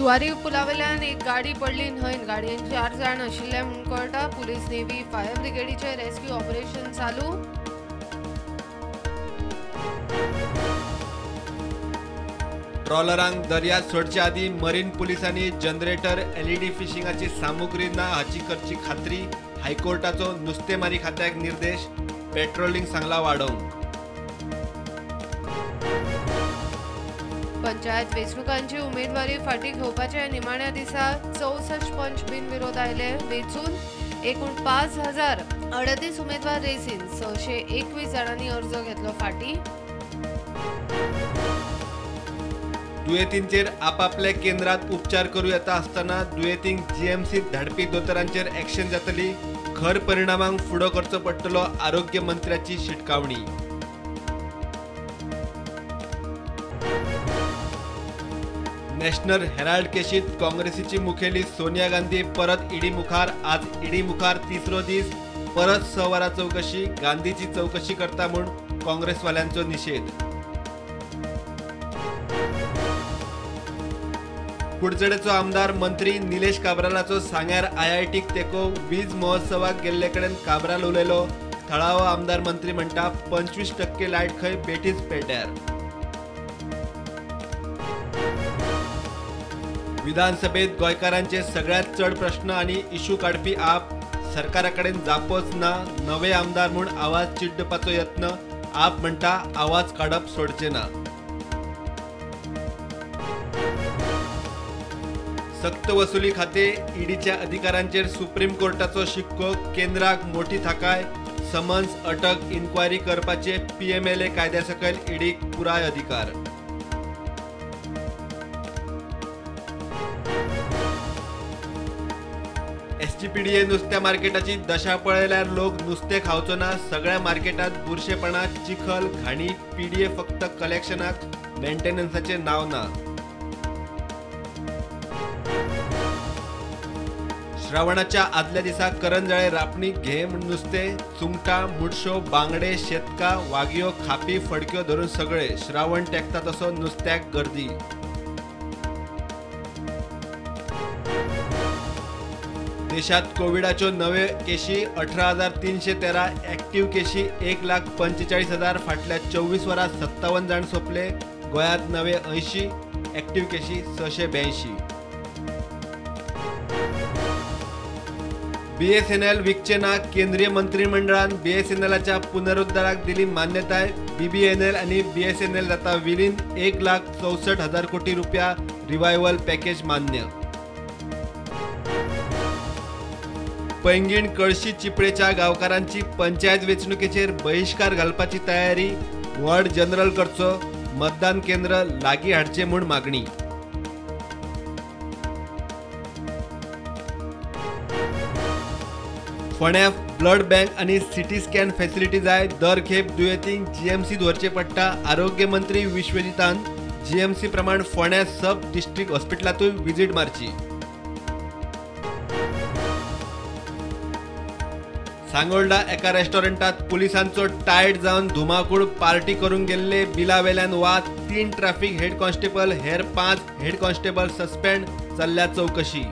जुवारी पुलावेल्यान एक गाडी पडली न्हंयन, गाडयेन 4 जाण आशिल्ले म्हूण कळटा। पुलीस, नेव्ही, फायर ब्रिगेडीचे रेस्क्यू ऑपरेशन चालू। ट्रॉलरांक दर्यात सोडचे आदीं मरीन पुलिसांनी जनरेटर, एलईडी फिशिंगाची सामुग्री ना हाची करची खात्री। हायकोर्टाचो नुस्तेमारी खात्याक निर्देश, पेट्रोलिंग सांगला वाडोवंक। पंचायत वेंचणुकांची उमेदवारी फाटी घेवपाच्या निमाण्या दिसा 64 पंच बिनविरोध आयले वेंचून। एकूण 5038 उमेदवार रेसीन, 621 जाणांनी अर्ज घेतलो फाटी। दुयेंतींचेर आपापल्या केंद्रात उपचार करूं येता आसतना दुयेंतींक जीएमसीत धाडपी दोतोरांचेर एक्शन जातली, खर परिणामांक फुडो करचो पडटलो, आरोग्य मंत्र्याची शिटकावणी। नॅशनल हेराल्ड केशीत काँग्रेसीची मुखेली सोनिया गांधी परत ईडी मुखार। आज ईडी मुखार तिसरो दीस, परत 6 वरां चवकशी। गांधीची चवकशी करता म्हूण काँग्रेसवाल्यांचो निशेध। कुडचडेचो आमदार मंत्री निलेश काब्रालाचो सांग्यार आयआयटीक तेंको। वीज महोत्सवाक गेल्ले कडेन काब्राल उलयलो। थळावो आमदार मंत्री म्हणटा 25% लायट खंय बेठीच पेड्ड्यार। विधानसभेत गोंयकारांचे सगळ्यांत चड प्रश्न आनी इशू काडपी आप, सरकारा कडेन जापोच ना। नवे आमदार म्हूण आवाज चिड्डपाचो यत्न, आप म्हणटा आवाज काडप सोडचे ना। सक्त वसुली खाते ईडीच्या अधिकाऱ्यांचेर सुप्रीम कोर्टाचो शिक्को। केंद्राक मोठी थाकाय, समन्स, अटक, इन्क्वायरी करपाचे पीएमएलए कायद्या सकयल ईडीक पुराय अधिकार। एसजीपीडीए नुस्त्या मार्केटाची दशा पळयल्यार लोक नुस्तें खावचो ना। सगळ्या मार्केटात बुरशेपणा, चिखल, घाणी। पीडीए फक्त कलेक्शनाक, मेंटेनन्साचें नांव ना। श्रावणाच्या आदल्या दिसा करंजाळे रापणी घेम नुस्तें, सुंगटां, मुडशो, बांगडे, शेतकां, वागयो, खापी, फडक्यो धरून सगळे। श्रावण तेंकता तसो नुस्त्याक गर्दी। देशात कोविडाच्यो नव्यो केशी 18,313, ऍक्टिव्ह केशी 1,45,000। फाटल्या 24 वरां 57 जाण सोंपले। गोंयांत नवे 80, ऍक्टिव्ह केशी 682। बीएसएनएल विकचे ना, केंद्रीय मंत्रिमंडळान बीएसएनएलाच्या पुनरुद्धाराक दिली मान्यताय। बीबीएनएल आनी बीएसएनएल जाता विलीन। 1,64,000 कोटी रुपया रिवायवल पॅकेज मान्य। पैंगीण कळशी चिपळेच्या गांवकारांची पंचायत वेंचणुकेचेर बहिश्कार घालपाची तयारी। वॉर्ड जनरल करचो, मतदान केंद्र लागीं हाडचें म्हूण मागणी। फोंड्या ब्लड बँक आनी सिटी स्कॅन फॅसिलिटी जाय, दर खेप दुयेंतींक जीएमसीत व्हरचें पडटा। आरोग्य मंत्री विश्वजितान जीएमसी प्रमाण फोंड्या सब डिस्ट्रिक्ट हॉस्पिटलांतूय विजीट मारची। सांगोल्डा एका रेस्टॉरंटात पुलिसांचो टायट जावन धुमाकूळ, पार्टी करूंक गेल्ले बिलावेल्यान वाद। 3 ट्रॅफिक हेड कॉन्स्टेबल, हेर 5 हेड कॉन्स्टेबल सस्पेंड, चल्ल्या चवकशी।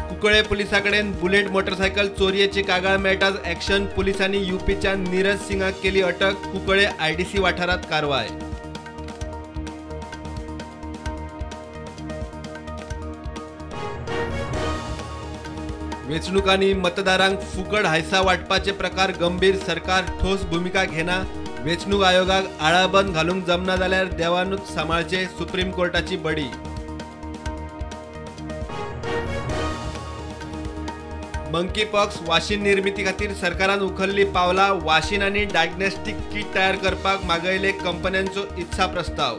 कुंकळे पुलिसाकडेन बुलेट मोटरसायकल चोरयेची कागाळ मेळटाच ऍक्शन। पुलिसांनी युपीच्या नीरज सिंगाक केली अटक। कुंकळे आयडीसी वाठारांत कारवाय। वेंचणुकांनी मतदारांक फुकट हायसा वाटपाचे प्रकार गंभीर, सरकार ठोस भूमिका घेना। वेंचणूक आयोगाक आळाबंद घालूंक जमना जाल्यार देवानूच सांबाळचें, सुप्रीम कोर्टाची बडी। मंकीपॉक्स वाशीन निर्मिती खातीर सरकारान उखल्ली पावलां। वाशीन आनी डायग्नोस्टीक किट तयार करपाक मागयले कंपन्यांचो इत्सा प्रस्ताव।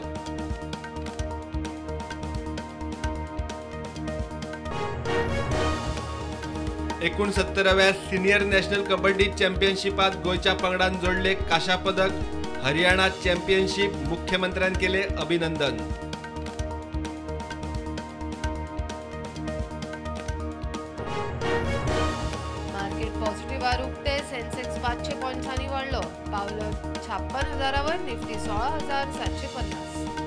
एकुणसत्तराव्या सिनियर नॅशनल कबड्डी चॅम्पियनशिपात गोंयच्या पंगडान जोडले कांश्या पदक। हरियाणा चॅम्पियनशीप, मुख्यमंत्र्यान केले अभिनंदन। मार्केट पॉझिटिव्हार उक्ते। सेन्सेक्स 500 पॉयंट्सांनी वाडलो, पावलो 56,000 वर, निफ्टी 16,750.